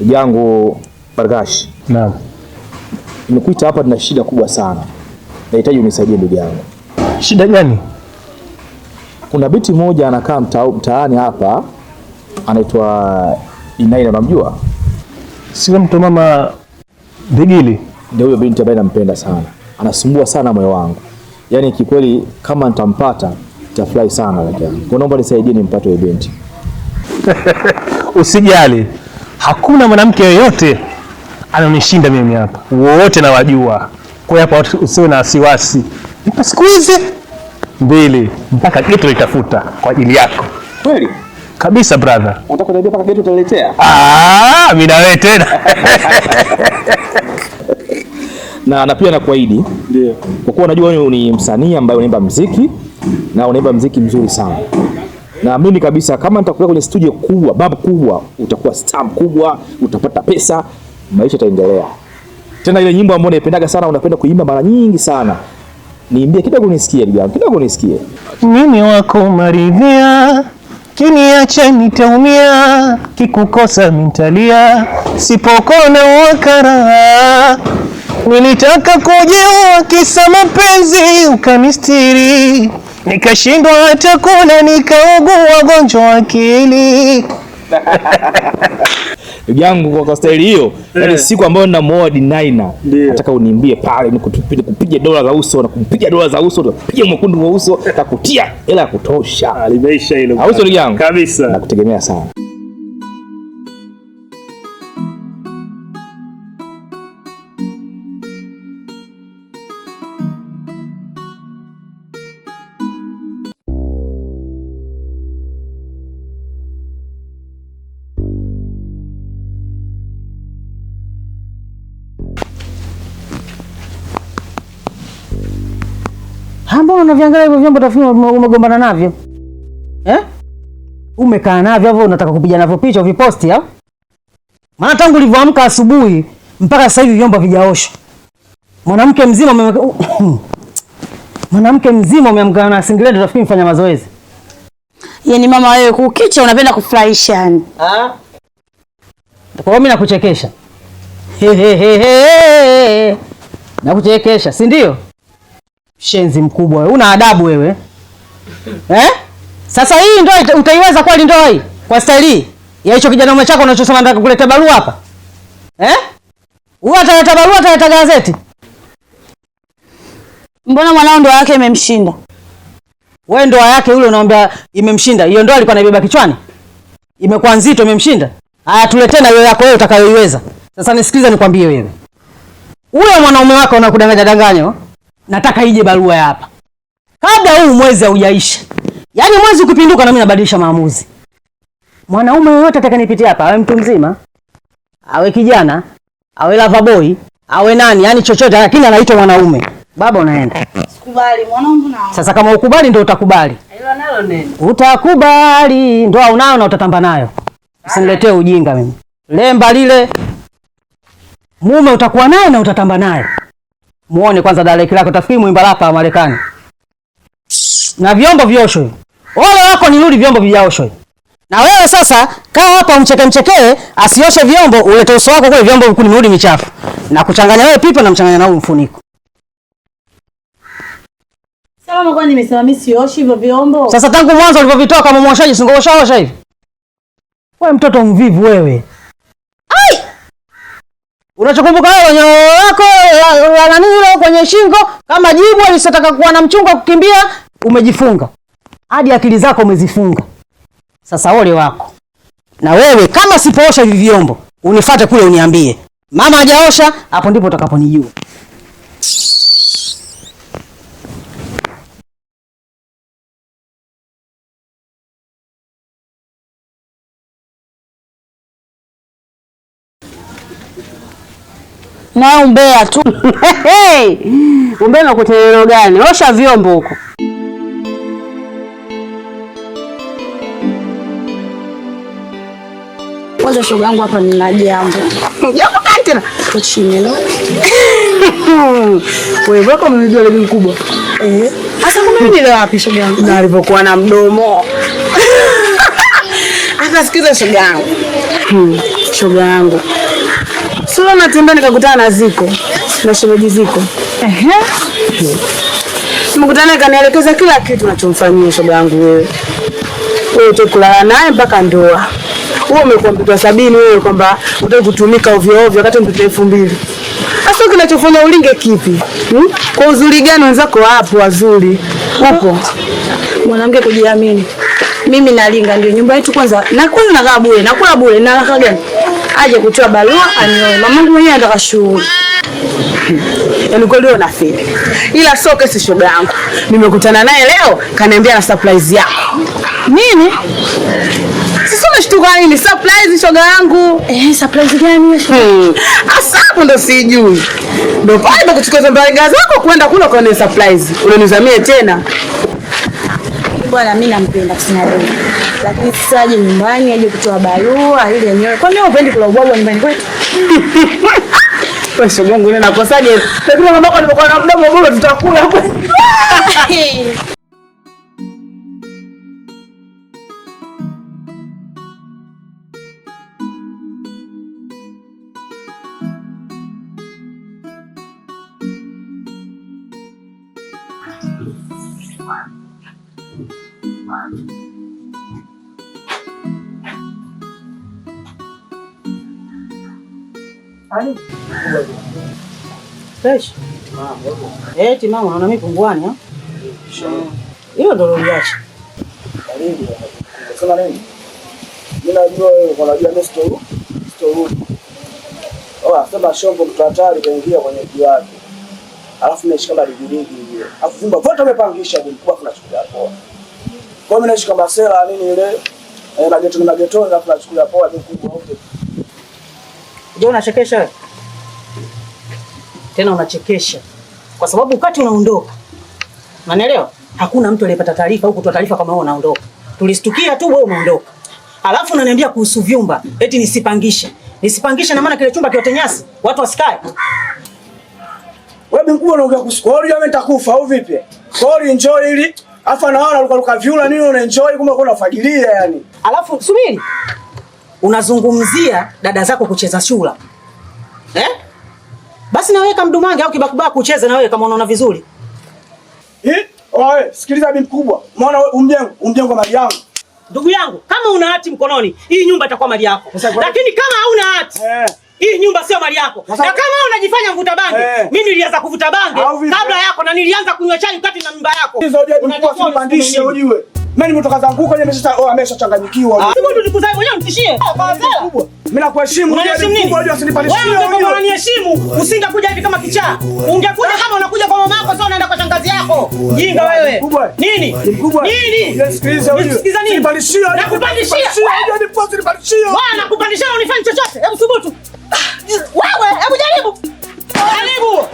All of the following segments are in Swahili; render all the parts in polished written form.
Ndugu yangu Bargash. Naam. Nimekuita hapa, tuna shida kubwa sana. Nahitaji unisaidie ndugu yangu. Shida gani? Kuna binti moja anakaa mtaani hapa anaitwa Inaina, unamjua? Sio mtu mama Bigili? Ndio huyo binti ambaye nampenda sana. Anasumbua sana moyo wangu. Yaani kikweli kama nitampata nitafurahi sana rafiki yangu. Kwa naomba nisaidie nimpate huyo binti. Usijali. Hakuna mwanamke yeyote ananishinda mimi hapa. Wote nawajua. Kwa hiyo hapa usiwe na wasiwasi. Nipa siku hizi 2 mpaka kitu nitafuta kwa ajili yako. Kweli? Kabisa brother. Unataka kuniambia mpaka kitu utaletea? Ah, mimi na wewe tena. Na pia nakuahidi. Ndio. Kwa kuwa najua wewe ni msanii ambaye unaimba muziki na unaimba muziki mzuri sana. Naamini kabisa kama nitakuwa kwenye studio kubwa, babu kubwa, utakuwa star mkubwa, utapata pesa, maisha yataendelea. Tena ile nyimbo ambayo naipendaga sana, unapenda kuimba mara nyingi sana. Niimbie kidogo nisikie ndugu yangu, kidogo nisikie. Mimi wako maridhia, kiniacha nitaumia, kikukosa nitalia, sipokona wakara. Nilitaka kujiua kisa mapenzi ukanistiri, nikashindwa hata kula nikaugua gonjwa akili. Ndugu yangu kwa staili hiyo, yaani siku ambayo ninamuoa Dinaina, nataka uniimbie pale nikupiga dola za uso na kumpiga dola za uso, nikupiga mwekundu wa uso, nitakutia hela ya kutosha. Limeisha hilo. Au sio ndugu yangu? Kabisa. Nakutegemea sana. Mbona unaviangalia hivyo vyombo tafikiri umegombana navyo? Eh? Umekaa navyo hapo unataka kupiga navyo picha uviposti au? Maana tangu ulivyoamka asubuhi mpaka sasa hivi vyombo havijaoshwa. Mwanamke mzima mwanamke mzima umeamka na singlet utafikiri mfanya mazoezi. Yaani mama wewe kukicha unapenda kufurahisha yani. Ah? Kwa hiyo mimi nakuchekesha. Hehehe. Nakuchekesha, si ndio? Shenzi mkubwa wewe. Una adabu wewe. Eh? Sasa hii ndoa utaiweza kweli ndoa hii? Kwa staili hii? Ya hicho kijana chako unachosema nataka kuleta barua hapa? Eh? Huyu ataleta barua, ataleta gazeti. Mbona mwanao ndoa yake imemshinda? Wewe ndoa yake yule unaambia imemshinda. Hiyo ndoa alikuwa anaibeba kichwani? Imekuwa nzito imemshinda? Haya tuletee na hiyo yako wewe utakayoiweza. Sasa nisikilize nikwambie wewe. Huyo mwanaume wako anakudanganya danganyo. Nataka ije barua ya hapa. Kabla huu mwezi haujaisha. Yaani mwezi ukipinduka na mimi nabadilisha maamuzi. Mwanaume yeyote atakayenipitia hapa, awe mtu mzima, awe kijana, awe lover boy, awe nani, yani chochote lakini anaitwa mwanaume. Baba unaenda. Sikubali mwanangu na. Sasa kama ukubali ndio utakubali. Hilo nalo neno. Utakubali ndoa unayo na utatamba nayo. Usiniletee ujinga mimi. Lemba lile mume utakuwa naye na utatamba naye. Muone kwanza daleki lako tafikiri mwimba hapa Marekani. Na vyombo vioshwe. Ole wako nirudi vyombo vijaoshwe. Na wewe sasa kaa hapa umcheke mchekee asioshe vyombo ulete uso wako kule vyombo kunirudi michafu. Na kuchanganya wewe pipa na mchanganya na huu mfuniko. Salama kwani nimesema mimi sioshi hivyo vyombo? Sasa tangu mwanzo ulivyovitoa kama mwoshaji si ungeosha hivi? Wewe mtoto mvivu wewe. Ai! Unachokumbuka wewe kwenye wako la nani ile kwenye shingo kama jibu alisotaka kuwa na mchunga kukimbia umejifunga. Hadi akili zako umezifunga. Sasa ole wako. Na wewe kama sipoosha hivi vyombo, unifuate kule uniambie. Mama hajaosha, hapo ndipo utakaponijua. Na umbea tu. Hey! Umbea unakutelelo gani? Osha vyombo huko. Kwanza shoga yangu hapa nina jambo. Jambo gani tena? Chini leo. Wewe wako umejua leo mkubwa. Eh. Sasa kumbe mimi nile wapi shoga yangu? Na alivyokuwa na mdomo. Akasikiza shoga yangu. Shoga yangu. Sio natembea nikakutana na Ziko. Na shemeji Ziko. Ehe. Nimekutana kanielekeza kila kitu nachomfanyia shoga yangu wewe. Wewe utakulala naye mpaka ndoa. Wewe umekuwa mtoto wa 70 wewe kwamba utaki kutumika ovyo ovyo wakati mtoto 2000. Sasa kinachofanya ulinge kipi? Kwa uzuri gani wenzako wapo wazuri? Upo. Mwanamke kujiamini. Mimi nalinga ndio nyumba yetu kwanza. Na kwanza nakaa bure, nakula bure, na raha gani? Aje kutoa barua anioe. Mamangu mwenyewe anataka shughuli. Yaani kweli wewe unafeli. Ila sio kesi shoga yangu. Nimekutana naye leo kaniambia na surprise yako. Nini? Sasa unashtuka nini? Surprise shoga yangu. Surprise gani hiyo? Asa hapo ndo sijui. Ndo pale ndo kuchukua mbaga zako kwenda kula kwa ni surprise. Unanizamie tena. Bwana mimi nampenda kusema leo. Lakini sasa aje nyumbani aje kutoa barua ili yenyewe. Kwani wewe upendi kula ubwabwa nyumbani kwetu? Wewe shoga yangu nakosaje? Lakini mamako alipokuwa na mdomo bora tutakula hapo. Fresh. Eti mama unaona mimi punguani eh? Hiyo ndio uliacha. Sema nini? Mimi najua wewe unajua mimi sitorudi. Oh, sema shombo mtu hatari kaingia kwenye mji wake. Alafu mimi naishi kama digirigi hivi. Alafu vyumba vyote wamepangisha bi mkubwa tunachukulia poa. Kwa hiyo mimi naishi kama sela nini ile magetoni magetoni alafu nachukulia poa bi mkubwa wote. Je, unachekesha wewe? Tena unachekesha. Kwa sababu wakati unaondoka. Unanielewa? Hakuna mtu aliyepata taarifa au kutoa taarifa kama wewe unaondoka. Tulistukia tu wewe umeondoka. Alafu unaniambia kuhusu vyumba, eti nisipangishe. Nisipangishe na maana kile chumba kiote nyasi, watu wasikae. Wewe bi mkubwa unaongea kuhusu kwa hiyo mimi nitakufa au vipi? Kwa hiyo enjoy ili afa naona luka luka vyula nini una enjoy kumbe uko unafagilia yani. Alafu subiri. Unazungumzia dada zako kucheza shula. Eh? Basi na wewe kama mdumange au kibakubaku ucheze na wewe kama unaona vizuri. Eh? Oe, sikiliza bi mkubwa. Umeona umjengo mali yangu. Ndugu yangu, kama una hati mkononi, hii nyumba itakuwa mali yako. Lakini kama hauna hati, hii nyumba sio mali yako. Na kama unajifanya mvuta bange, mimi nilianza kuvuta bange kabla yako na nilianza kunywa chai wakati na mimba yako. Hizo hoja mkubwa usipandishe ujue. Mimi nimetoka zangu huko ameshachanganyikiwa. Sio ndio nikuzae mwenyewe mtishie. Mimi nakuheshimu. Unaniheshimu nini? Usinipandishie. Wewe ungekuwa unaniheshimu, usingekuja hivi kama kichaa. Ungekuja kama unakuja kwa mama yako, sio unaenda kwa shangazi yako. Jinga wewe. Nini? Nini? Sikiliza ujue. Sikiliza nini? Usinipandishie. Nakupandishia. Usinipandishie. Wewe nakupandishia unifanye chochote. Hebu thubutu. Wewe, hebu jaribu. Jaribu.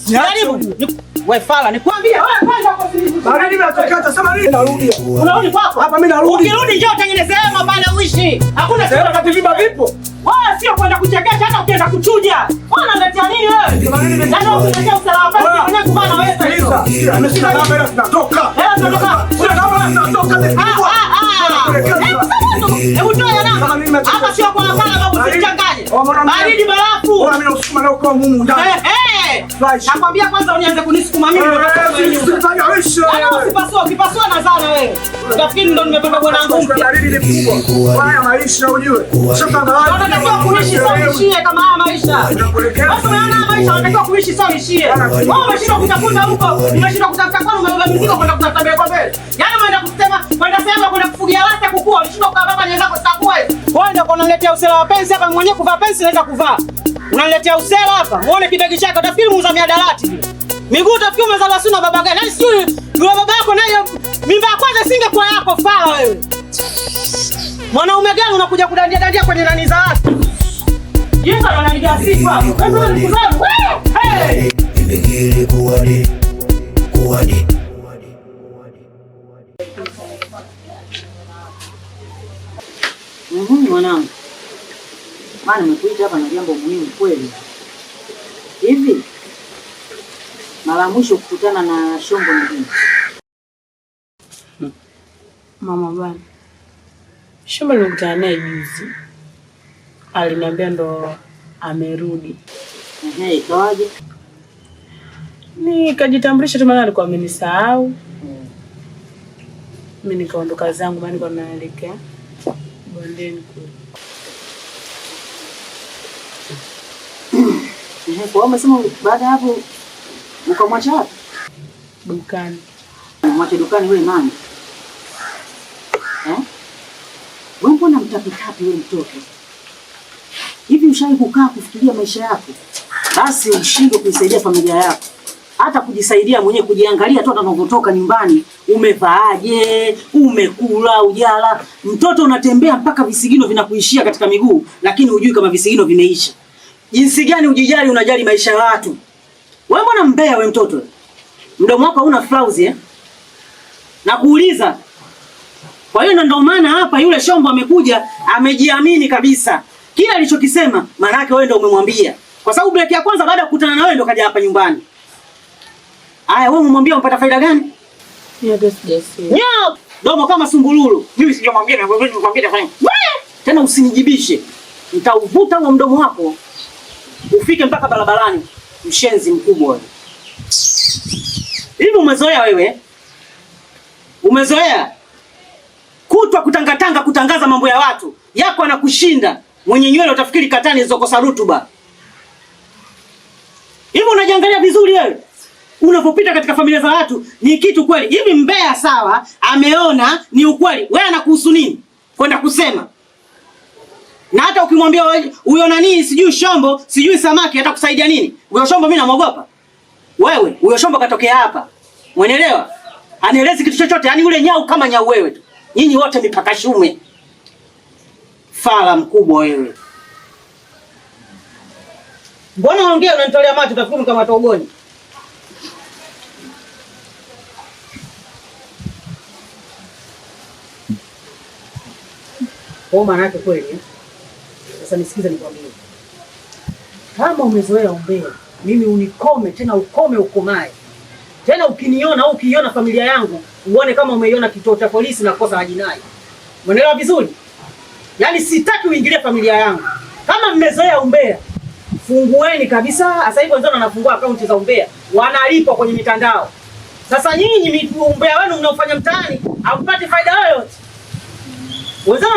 Jaribu. Wewe fala, nikwambie wewe kwanza uko Baridi mnatokata sema nini? Narudi. Unarudi kwako? Hapa mimi narudi. Ukirudi njoo utengeneze hema pale uishi. Hakuna sema kati vimba vipo. Wewe sio kwenda kuchekesha hata ukienda kuchuja. Wewe unaniletea nini wewe? Ndio unaletea usalama pale mwenyewe kubana wewe sasa. Ameshika namba ila tunatoka. Hela tunatoka. Tunatoka tunatoka. Hebu toa namba. Hapa sio kwa wakala babu usichanganye. Baridi barafu. Bora mimi nakusukuma leo kwa mumu ndani. Nakwambia kwanza unianze kunisukuma mimi ndio usipasua, ukipasua na zana wewe. Utafikiri ndo nimepata bwana mpya. Haya maisha ujue. Unatakiwa kuishi sio uishie kama haya maisha. Watu wanaona maisha wanatakiwa kuishi sio uishie. Wewe umeshindwa kutafuta huko, umeshindwa kutafuta kwani umebeba mizigo kwenda kutafuta mbele kwa mbele. Yaani umeenda kusema, kwenda sema kwenda kufugia rasta kukua, ulishindwa kukaa baba nyenzako sitakuwa hiyo. Wewe ndio unaniletea usela wa pensi hapa mwenyewe kuvaa pensi naweza kuvaa. Unaniletea usela hapa. Muone kibegi chako utafikiri muuza miadarati vile. Miguu utafikiri umezaliwa sio na baba gani? Yaani sio yule baba yako naye mimba ya kwanza singekuwa yako fala wewe. Mwanaume gani unakuja kudandia dandia kwenye nani za watu? Jinga ananigia sifa hapo. Wewe ni kuzaa. Hey! Ibigiri kuwadi kuwadi. Mwanangu. Maana nimekuita hapa na jambo muhimu kweli. Hivi mara mwisho kukutana na Shombo ni lini? Mama bwana. Shombo nilikutana naye juzi. Aliniambia ndo amerudi. Ehe, ikawaje? Nikajitambulisha tu maana alikuwa amenisahau. Mimi nikaondoka zangu maana nilikuwa naelekea bondeni kule. Ehe, kwa hiyo umesema baada ya hapo ukamwacha wapi? Dukani. Mwache dukani wewe nani? Eh? Wewe mbona mtapitapi wewe mtoto? Hivi ushawahi kukaa kufikiria maisha yako? Basi ushindwe kuisaidia familia yako. Hata kujisaidia mwenyewe, kujiangalia tu hata unapotoka nyumbani, umevaaje, umekula, ujala. Mtoto unatembea mpaka visigino vinakuishia katika miguu, lakini hujui kama visigino vimeisha. Jinsi gani ujijali, unajali maisha ya watu. Wewe mbona mbea wewe mtoto? Mdomo wako hauna flauzi eh? Nakuuliza. Kwa hiyo ndio maana hapa yule shombo amekuja amejiamini kabisa. Kila alichokisema maana yake wewe ndio umemwambia. Kwa sababu break ya kwanza baada ya kukutana na wewe ndio kaja hapa nyumbani. Aya, wewe umemwambia umepata faida gani? Mimi sijasikia. Nyao, domo kama sungululu. Mimi sijamwambia na wewe umemwambia tafanya. Tena usinijibishe. Nitauvuta huo mdomo wako ufike mpaka barabarani. Mshenzi mkubwa wewe. Hivi umezoea wewe? Umezoea kutwa kutangatanga kutangaza mambo ya watu yako anakushinda. Mwenye nywele utafikiri katani zilizokosa rutuba. Hivi unajiangalia vizuri wewe? Unapopita katika familia za watu ni kitu kweli. Hivi mbea sawa, ameona ni ukweli. Wewe anakuhusu nini kwenda kusema? Na hata ukimwambia huyo nani sijui shombo, sijui samaki atakusaidia nini? Huyo shombo mimi namuogopa. Wewe, huyo shombo katokea hapa. Umeelewa? Anielezi kitu chochote, yani yule nyau kama nyau wewe tu. Nyinyi wote mipaka shume. Fala mkubwa wewe. Mbona unaongea unanitolea macho utafikiri kama togoni? Kwa maana yake kweli eh? Sasa nisikize nikwambie. Kama umezoea umbea, mimi unikome tena ukome ukomae. Tena ukiniona au ukiiona familia yangu, uone kama umeiona kituo cha polisi na kosa la jinai. Umeelewa vizuri? Yaani sitaki uingilie familia yangu. Kama mmezoea umbea, fungueni kabisa. Sasa hivi wenzao wanafungua akaunti za umbea, wanalipwa kwenye mitandao. Sasa nyinyi umbea wenu mnaofanya mtaani hampati faida yoyote. Wenzao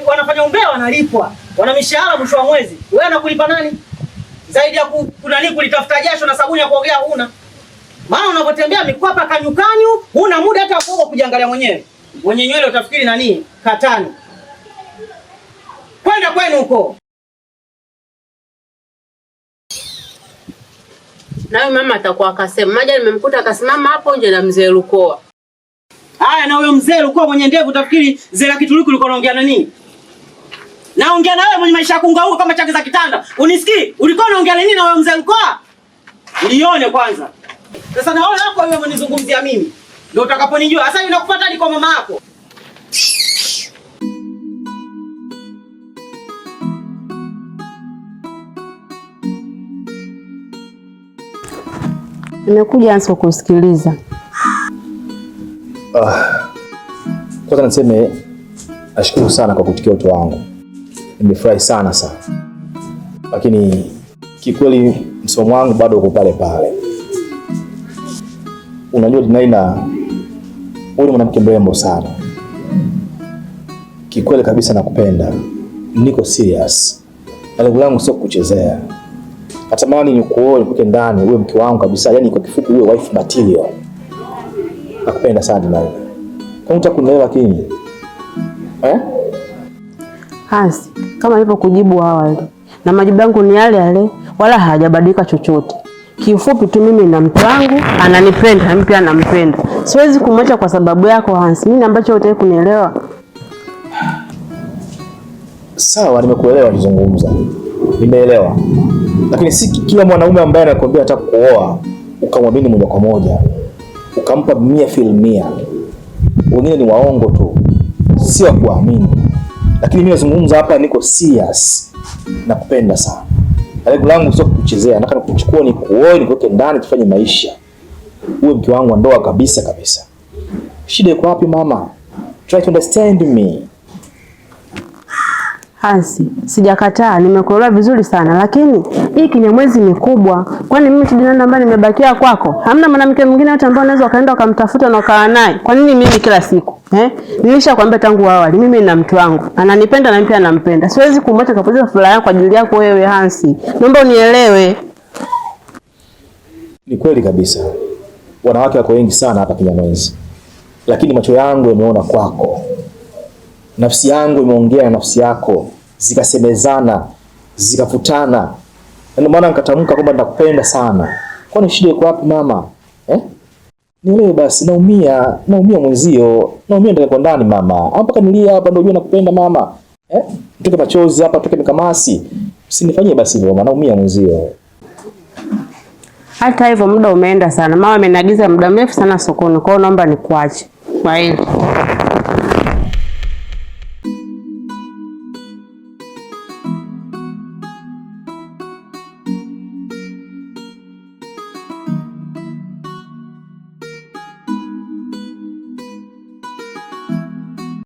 wanafanya umbea wanalipwa. Wana mishahara mwisho wa mwezi. Wewe anakulipa nani? Zaidi ya kunani kulitafuta jasho na sabuni ya kuogea huna. Maana unapotembea mikwapa kanyukanyu, huna muda hata kuoga kujiangalia mwenyewe. Mwenye nywele utafikiri nani? Katani. Kwenda kwenu huko. Na huyu mama atakuwa akasema, maja nimemkuta akasimama hapo nje na mzee Lukoa. Haya, na huyo mzee Lukoa mwenye ndevu utafikiri zela Kituruki ulikuwa unaongea na nini? Naongea na wewe mwenye maisha ya kuunga kama chake za kitanda. Unisikii? Ulikuwa unaongea na nini na huyo mzee Lukoa? Nione kwanza. Sasa na wewe hapo wewe unanizungumzia mimi. Ndio utakaponijua. Sasa ninakufuata hadi kwa mama yako. Nimekuja Anso kusikiliza. Kwanza niseme nashukuru sana kwa kutikia wito wangu. Nimefurahi sana sana. Lakini kikweli msomo wangu bado uko pale pale. Unajua Dinaina, wewe ni mwanamke mrembo sana. Kikweli kabisa nakupenda. Niko serious. Na lengo langu sio kukuchezea. Natamani nikuoe, nikuweke ndani, uwe mke wangu kabisa. Yaani kwa kifupi uwe wife material. Nakupenda sana Dinaina. Kwa nini unataka lakini? Eh? Hans, kama nilivyokujibu awali na majibu yangu ni yale yale, wala hayajabadilika chochote. Kiufupi tu mimi na mtu wangu ananipenda, na mimi pia nampenda. Siwezi kumwacha kwa sababu yako Hans. Nini ambacho hutaki kunielewa? Sawa, nimekuelewa unazungumza. Nimeelewa. Lakini si kila mwanaume ambaye anakuambia anataka kuoa ukamwamini moja kwa moja, ukampa 100%. Wengine ni waongo tu, si wa kuamini. Lakini mimi nazungumza hapa, niko serious. Nakupenda sana. Lengo langu sio kukuchezea, nataka nikuchukue, nikuoe, nikuweke ndani, tufanye maisha. Uwe mke wangu wa ndoa kabisa kabisa. Shida iko wapi mama? Try to understand me. Hansi, sijakataa, nimekuelewa vizuri sana, lakini hii Kinyamwezi ni kubwa. Kwani mimi tu ambaye nimebakia kwako? Hamna mwanamke mwingine yote ambaye unaweza ukaenda ukamtafuta na ukawa naye? Kwa nini mimi kila siku? Eh? Nilishakwambia tangu awali, mimi na mtu wangu. Ananipenda na mimi pia nampenda. Siwezi kumwacha kapoteza furaha yangu kwa ajili yako wewe Hansi. Naomba unielewe. Ni kweli kabisa, wanawake wako wengi sana hapa Kinyamwezi, lakini macho yangu yameona kwako, nafsi yangu imeongea na nafsi yako, zikasemezana, zikafutana, na ndio maana nikatamka kwamba nakupenda sana. Kwani shida iko wapi mama eh? Nielewe basi, naumia, naumia mwenzio, naumia ndani kwa ndani mama, au mpaka nilia hapa ndio ujue nakupenda mama eh? Nitoke machozi hapa, toke mikamasi, usinifanyie basi hivyo mama, naumia mwenzio. Hata hivyo muda umeenda sana. Mama ameniagiza muda mrefu sana sokoni. Kwa hiyo naomba nikuache. Kwa hiyo